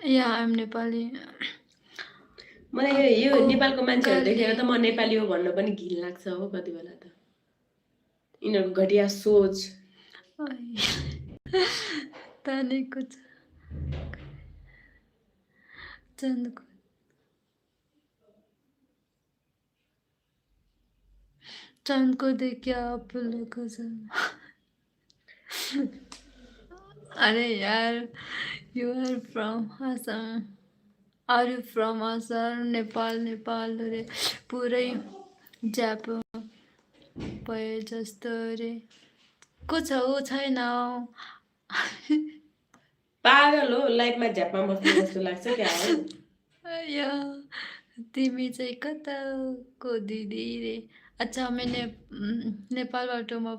या I'm Nepali मलाई यो आपको नेपालको मान्छेहरू देखेर त गले म नेपाली हो भन्न पनि घिन लाग्छ हो कति बेला त। यिनीहरूको घटिया सोच। तने कुछ चंद को चंद को देख के आप लोग को अरे यार you are from Assam are you from Assam Nepal Nepal रे पुरै ज्याप भए जस्तो रे को छ ऊ छैन पागल हो, लाइफमा झ्यापमा बस्ने जस्तो लाग्छ क्या हो। या तिमी चाहिँ कताको दिदी रे अच्छा मैं नेपालबाट म